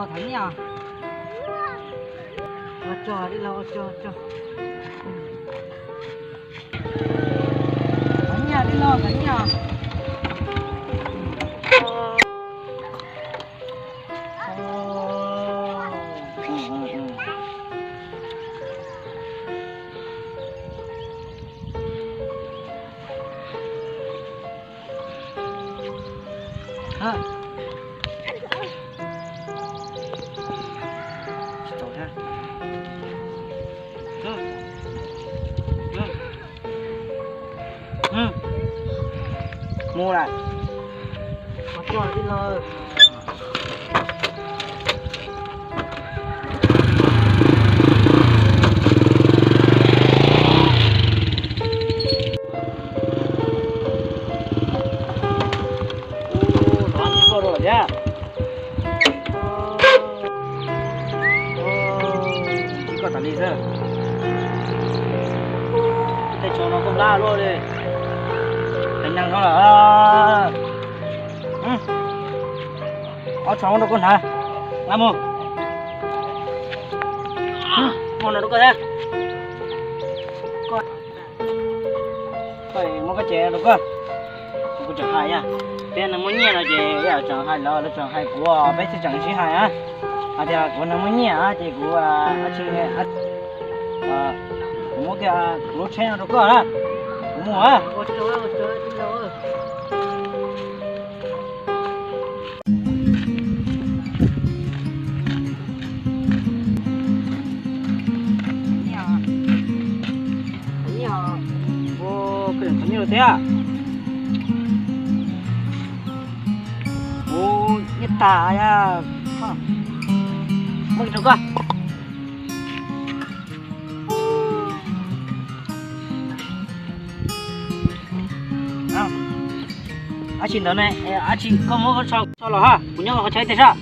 Thov nyiaj. Ua tso, tij laug, ua tso, ua tso. Thov nyiaj, tij laug, thov nyiaj. Mus lawm. Ua, no tsis koj rau thiab. Tsis koj tas li xwb. Tej tsho no koj ntab luaj li. Qhov nees no lawm. Ob tsho muab rau koj hnav. Nqa mus. Muab no rau koj thiab. Muab koj ces rau koj. Kuv tseem hais, peb neeg muaj nyiaj no ces yog tseem hais los lawv tseem hais kuv, peb thiaj tseem sib hais na. Hais tias kuv neeg muaj nyiaj ces kuv, kuv muab kiag kuv lub tsheb no rau koj na. Kuv mus. Ua, koj tseem thov nyiaj thiab. Ua, nyiaj tas, muab rau koj. Ab tsi ntawd ne, ab tsi koj muab koj tsho los ha, kuv nyob qhov chaw ib teg sab.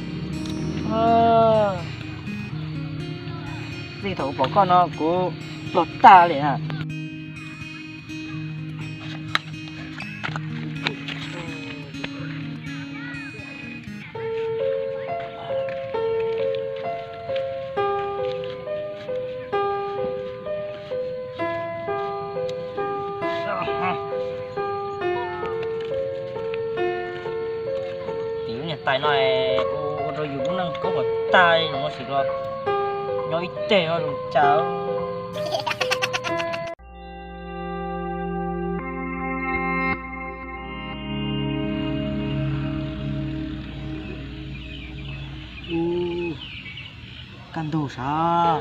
Txij thaum kuv pom koj no kuv pluag tag li na. Tim lub niam tais no ua rau yus lub neej kub kom tag li no tab sis los nyob ib teg zoo cas. Kaj ntug sav.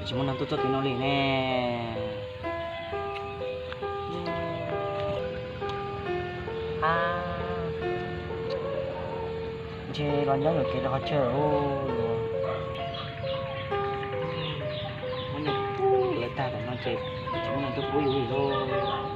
Tsis muaj neeg tuaj txog tim no li ne. Ntshe los nyob yuam kev rau qhov chaw. Muab nyiaj pub lawv tag tam no ces tsis muaj neeg tuaj pub yus li lauj.